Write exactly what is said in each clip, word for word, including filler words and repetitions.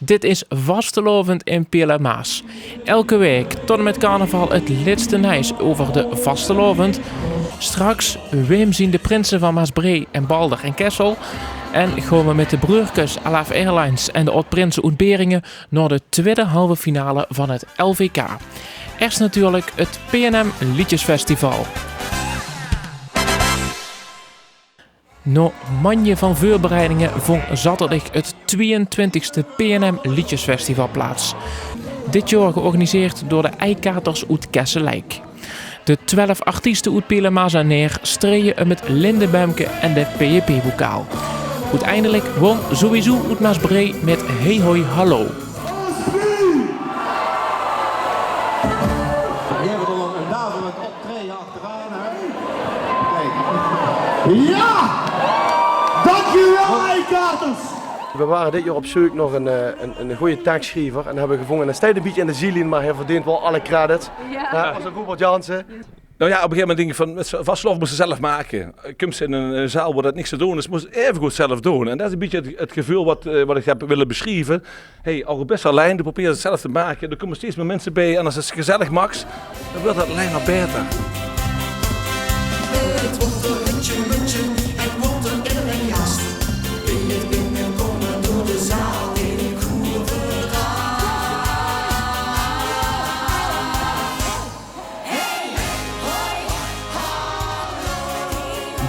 Dit is vastelaovend in Peel en Maas. Elke waek, tot en mit carnaval, 't lètste nuits euver de vastelaovend. Straks, wae zien de prinse van Maasbree en Balder en Kessel? En gaon we mit de breurkes Alaaf Airlines en de aod-prinse oet Beringe nao de twiede halve finale van 't L V K. Iers natuurlik 't P N M Liedjesfestival. Nao manje van veurbereidinge vong zaoterdig 't twieëntwintigste P N M Liedjesfestival plaats. Dit jaor georganiseerd door de Eikaters oet Kesseleik. De twelf artieste oet Peel en Maas en Neer streje um 't Lindebuimke en de P J P-bokaal. Oeteindelik won Sowieso oet Maasbree mit Hey Hoi Hallo. Jao, dankjewel, Eikaters! We ware dit jaor op zeuk nao ein, eh, ein, ein gooje tekssjriever en höbbe we gevónje. Hae steit ein bietje in de zielien, mer hae verdeent waal alle credit. Jao. Jao, dat is Robert Jansen. Nou ja, op een gegeven moment denk ik van, met z'n-, vastelaovend mós se zelf make. Kums se in een, een zaal wo dat niks te doon is, mós se 't eve good zelf doon. En dat is een bietje het, het geveul wat, eh, wat ik heb wille besjrieve. Hey, ouch al bès se allein, doe probeers 't zelf te make. D'r kómme steeds mier minse bie. En es se 't gezellig maaks, dan wuuert dat allein mer baeter. Het woort d'r hutje-mutje en woort d'r in en jas. Wie het binnekómme door de zaal in Koeveraal.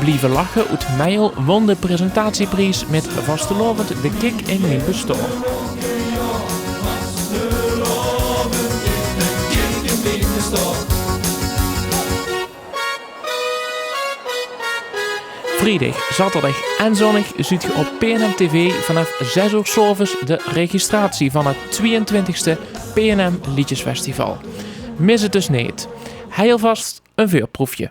Blieve lache oet Meijel won de presentatiepries mit vastelaovend de kick in mien bestaon. Vriedig, zaoterdig en zónnig zuut ge op P N M T V vanaaf zes oor 's aoves de registratie van 't twieëntwintigste P N M Liedjesfestival. Mis 't dus neet. Hei alvas ein veurproefje.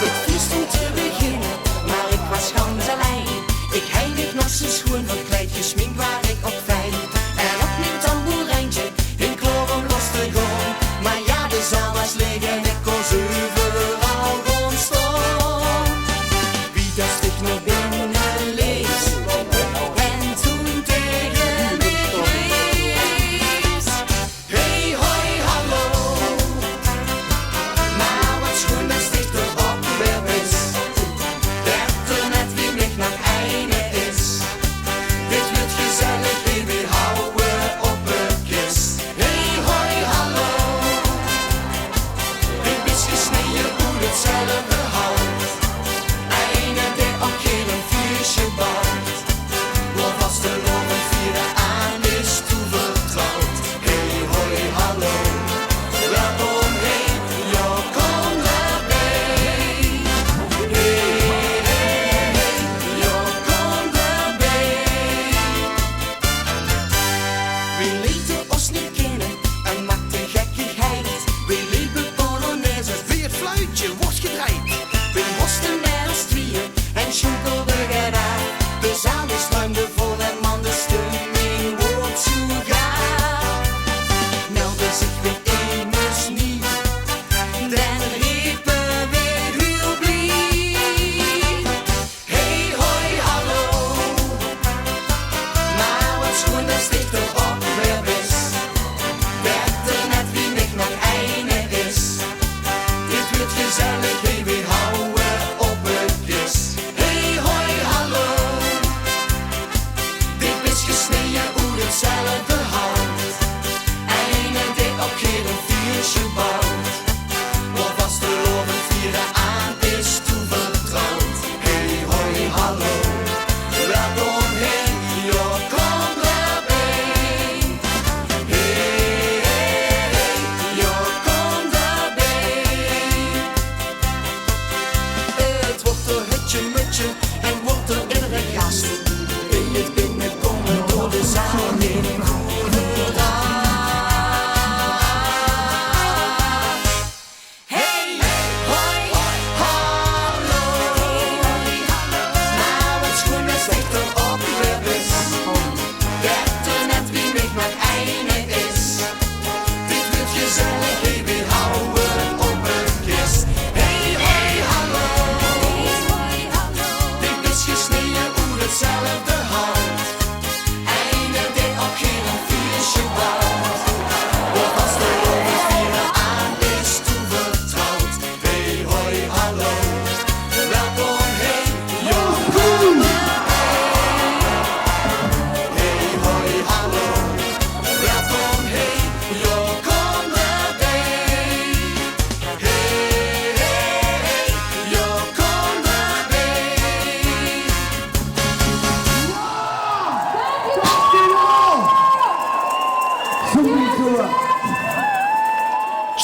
Het vies om te beginne, maar ik was gans allein. Ik hei mich nog zoe sjoen verkleid, gesjmink waar ik op fijn. En op mien tamboerijntje hing klaor om los te gaon. Maar ja, de zaal was leeg en ik kós euveral gaon staon. Wie dat zich nao binne lees en toen tege mich rees. Hey, hoi, hallo. Maar wat sjoen dat dich d'r ouch weer bis. D'r net wie mich nog eine is. Dit wuuert gezellig, hey, we houwe op 't kis. Hey, hoi, hallo. Dit is gesneje oet 'tzelfde hout. Eine dae ouch gaer ein fieësje bouwt. Wo vastelaovend viere aan is toevertrouwd. Hey, hoi, hallo. Welkom, hey, jao, kóm d'rbie. Hey, hey, hey, jao, kóm d'rbie. Wie leete ós neet kinne en maakte gekkigheid. Wie lepe polonaise, wie 't fluitje woort gedreid. Wie woste mer es twieë en sjoenkelde get aaf. De zaal die struimde vol en man, de stemming woort zoe gaaf. Melde zich weer emes nie, dan repe weer hiel blie. Hey, hoi, hallo. Maar wat sjoen dat dich d'r ouch weer bis. D'r net wie mich nog eine is. Dit wuuert gezellig, hey, we houwe op 't kis. Hey, hoi, hallo.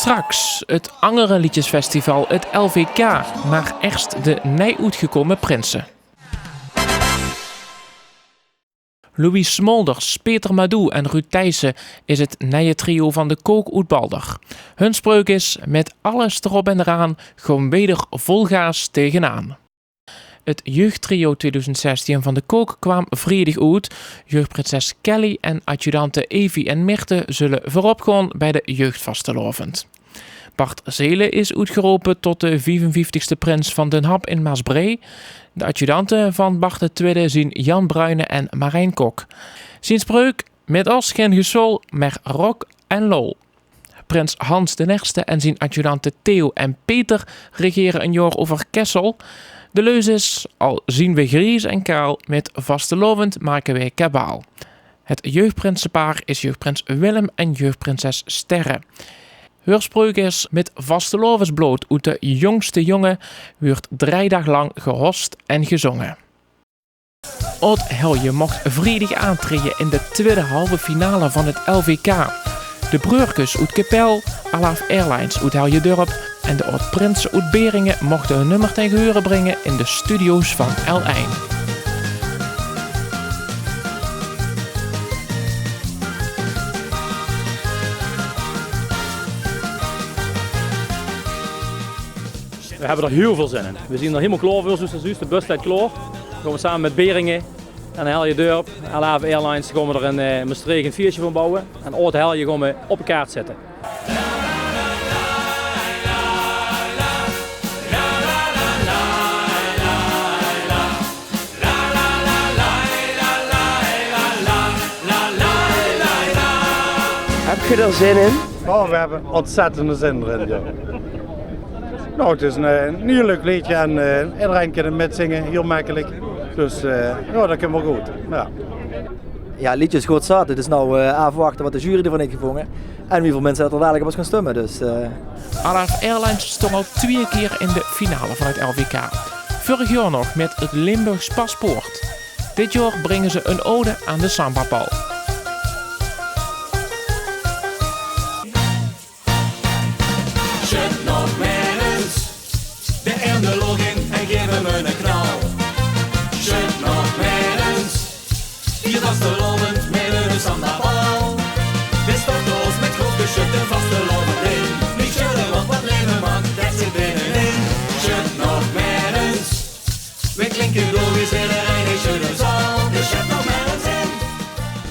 Straks 't angere leedjesfestival, 't L V K, mer eerst de nij oetgekómme prinse. Louis Smolders, Peter Madou en Ruud Thijssen is 't nije trio van de Kook oet Balder. Hun spreuk is: mit alles d'rop en d'raan, gewoen weder vol gaas tegenaan. 't Jeugdtrio tweeduizend zestien van de Kook kwaam vriedig oet. Jeugdprinses Kelly en adjudante Evie en Mirte zulle veurop gaon bij de jeugdvastelaovend. Bart Zelen is oetgerope tot de viefenvieftigste prins van Den Hap in Maasbree. De adjudante van Bart de Twiede zien Jan Bruinen en Marijn Kok. Zien spreuk: mit ós gen gesol, mer rock en lol. Prins Hans d'n Erste en zien adjudante Theo en Peter regere ein jaor euver Kessel. De leus is: al zien we gries en kaal, mit vastelaovend make we kabaal. 't Jeugdprinsepaar is jeugdprins Willem en jeugdprinses Sterre. Heur spreuk is: mit vastelaovesblood oet de jóngste jónge wuurt drei daag lang gehos en gezónge. Aod-Helje mocht vriedig aantraeje in de twiede halve finale van 't L V K. De breurkes oet Kepèl, Alaaf Airlines oet Heljedurp en de Aod-Prinse oet Beringe mochte hun nummer ten geheure bringe in de studio's van L1. We hebbe d'r hiel väöl zin in. We zien d'r hielemaol klaor veur, zoeas 't zuus. De bus steit klaor. Dan gaon we same mit Beringe en Heljedurp, Alaaf Airlines, gaon we d'r in, eh, Mestreech ein fieësje van bouwe. En Aod-Helje gaon we op de kaart zitte. Höb geer d'r zin in? Oh, we hebbe ontzettende zin d'rin, jao. Nou, 't is ein, eh, ein hiel leuk leedje en, eh, ederein kin 't mitzinge, hiel mekkelik. Dus, eh, jao, det kump waal good. Jao. Jao, leedje is good zat. 't Is now, eh, aafwachte waat de jury d'rvan haet gevónje. En wieväöl minse det d'r dalik op ós gaon stumme. Dus, eh. Alaaf Airlines stóng al twieë kier in de finale van 't L V K. Vörig jaor nog mit 't Limburgs Paspoort. Dit jaor bringe ze ein ode aan de sambabal. Sjut nog mer ins de erm de loch in en gaef 'm eine knal. Sjut nog mer ins, vier vastelaovend mit eine sambabal. We storte ós mit groot gesjut de vastelaovend in. Neet sjudde, want waat leve maak, det zit binne-in. Sjut nog mer ins. We klinke door, we zeen d'r ein, ich zeen 'm zo, dus sjut nog mer ins in.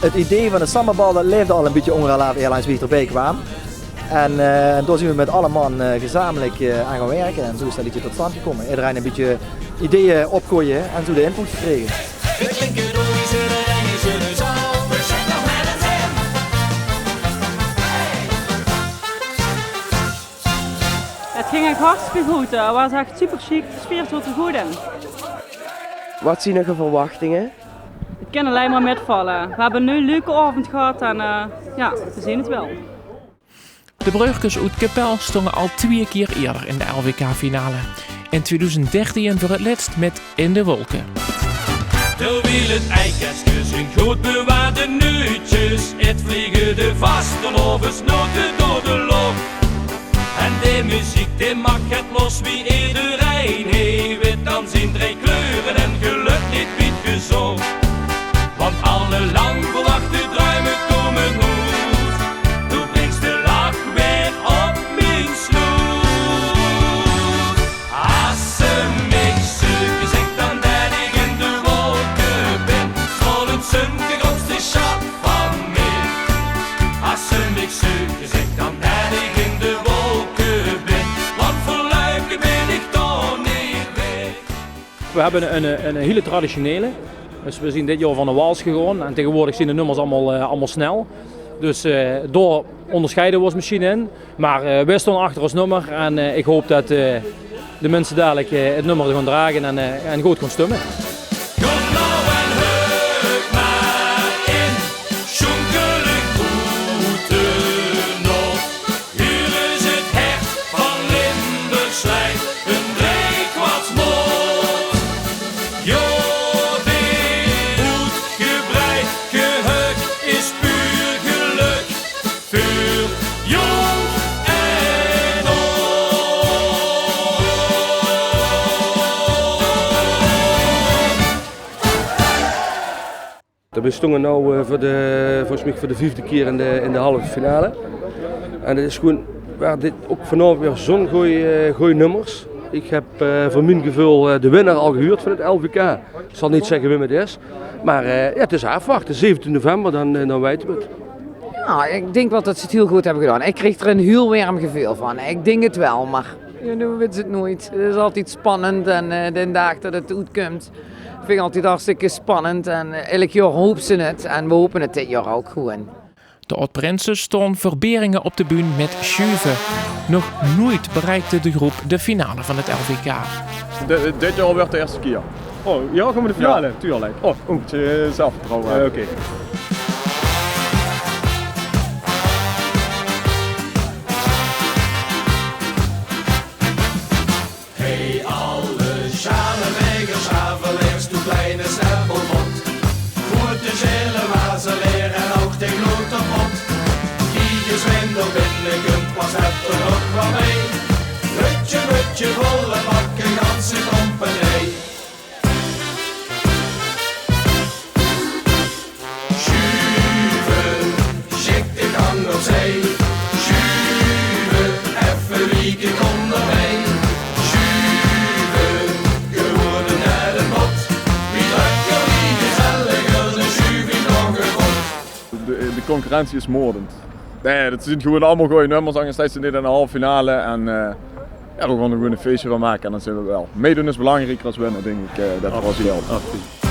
't Idee van de sambabal, det laefde al ein bietje ónger Alaaf Airlines wie ich d'rbie kwaam. En, eh, en dao zien we mit alle man, eh, gezamelik, eh, aan gaon wirke. En zoe is det leedje tot stand gekómme. Ederein ein bietje ideeë opgegooid en zoe de input gekrege. We klinke door, we zeen d'r ein, ich zeen 'm zo, dus sjut nog mer ins in. 't Ging ech hartstikke good. 't Waas ech super sjiek. De sfeer zoot d'r good in. Waat zien uche verwachtinge? 't Kin allein mer mitvalle. We hebbe 'ne leuke aovend gehad en, eh, jao, we zeen 't waal. De breurkes oet Kepèl stónge al twieë kier ierder in de L V K-finale. In twieëdoezend dertien veur 't lètst mit In de Wolke. Terwiel 't eikeske zien good bewaarde neutjes eet, vlege de vastelaovesnote door de loch. En de meziek, die maak 't los wie ederein, hè, wit dan zien drei kleure en gelök neet wied gezoch. Want alle lang verwachte druime kómme oet. Doe bringste de lach weer op mien sloet. As ze mich zeuke, zèk dan det ich in de wolke bin. Straolend zunke, grootste sjat van mich. As ze mich zeuke, zèk dan det ich in de wolke bin. Want veurluipig bin ich dao neet weg. We hebbe ein, ein, ein hiel traditionele. Dus we zien dit jaor van de wals gegaon. En taegewoordig zien de nummers allemaol, eh, allemaol snel. Dus, eh, dao óngersjeie we ós mesjien in. Mer, eh, weej staon achter ós nummer en, eh, ich haop det, eh, de minse dalik, eh, 't nummer gaon drage en, eh, en good gaon stumme. Kóm now en heuk mer in, sjoenkelik boetenop. Huur is 't hert van Limburg sleit, ein driekwartsmaot. Jao, dit oetgebreid geheuk is puur gelök. Veur jónk en Veer stónge noe, eh, veur de, volges mich veur de viefde kier in de, in de halve finale. En 't is gewoen, waore dit ouch vanaovend weer zoe'n gooj, eh, gooj nummers. Ich höb, eh, veur mien geveul, eh, de winnaar al gehuurd van 't L V K. Ich zal neet zègke wae 't is. Mer, eh, jao, 't is aafwachte. Zeventien november, dan, eh, dan weite v'r 't. Jao, ich dink waal det ze 't hiel good höbbe gedaon. Ich kreeg d'r ein hiel werm geveul van. Ich dink 't waal, mer jao, noe wits se 't noeit. 't Is altied spannend en, eh, d'n daag det 't oetkump, vinj ich altied hartstikke spannend. En, eh, eder jaor hope ze 't en veer hope 't dit jaor ouch gewoen. De Aod-Prinse staon veur Beringe op de bühne mit Sjuve. Nog noeit bereikde de groep de finale van 't L V K. Di-, dit jaor waert de ierste kier. Oh, jao, kómme de finale? Jao, tuurlik. Oh, oeh, zelfvertrouwe. Eh, oké. Hey, alle Sjaalewegers, Sjaveleers, doe kleine steppelbot. Good de Sjele Wazeleer en ouch de Gloterpot. Kiek ins, wae d'r binnekump, waat höbbe v'r nog waal mei? Hutje, mutje, volle bakke, ganse compagnie. Sjuve, sjik de gank opzij. Sjuve, effe wieke, kóm d'rbij. Sjuve, gewoen ein derde pot. Wie drökker, wie gezelliger, de Sjuve nog ein pot. De, de concurrentie is moordend. Nae, det zeen gewoen allemaol gooj nummers, angers steis se neet in de halve finale. En, eh, jao, veer gaon d'r gewoen ein fieësje van make en dan zeen v'r waal. Meidoon is belangrieker es winne, dink ich, eh, det v'r ós geld. Absoluut.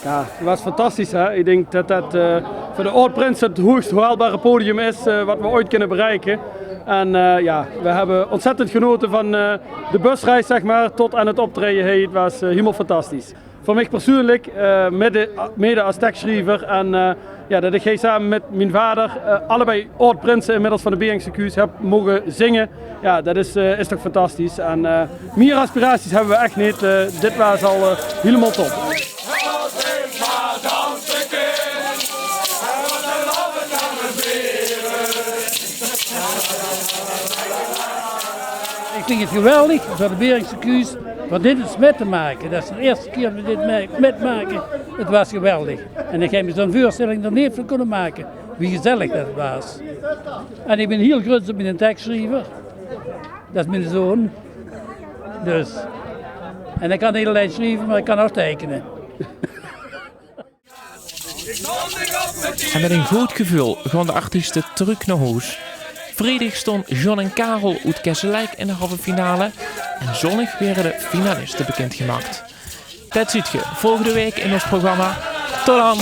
Jao, 't waas fantastisch, hè. Ich dink det det, eh, veur de Aod-Prinse 't hoegst hoalbare podium is, eh, waat v'r oeit kinne bereike. En, eh, jao, v'r höbbe óntzèttend genaote van, eh, de busreis, zeg maar, tot aan 't optraeje hie. 't Waas, eh, hielemaol fantastisch. Veur mich persoonlik, eh, mede, mede es tekssjriever en, eh, jao, det ich hie same mit miene vader, eh, allebei Aod-Prinse inmiddels van de Beringse Kuus höb moge zinge, jao, det is, eh, is toch fantastisch. En, eh, mieër aspiraties höbbe v'r ech neet. Eh, dit waas al, eh, hielemaol top. Ich vinj 't geweldig veur de Beringse Kuus, veur dit ins mit te make. Det is de ierste kier det v'r dit me-, mitmake. 't Waas geweldig. En ich höb mich zoe'n veurstelling d'r neet van kónne make, wie gezellig det 't waas. En ich bön hiel gruuets op miene tekssjriever. Det is miene zoon. Dus. En hae kan neet allein sjrieve, mer hae kan ouch teikene. En mit ein good geveul gaon de artieste trök nao hoes. Vriedig staon John en Karel oet Kesselaek in de halve finale en zóndig waere de finaliste bekindgemaak. Det zuut geer volgende waek in ós programma. Tot dan!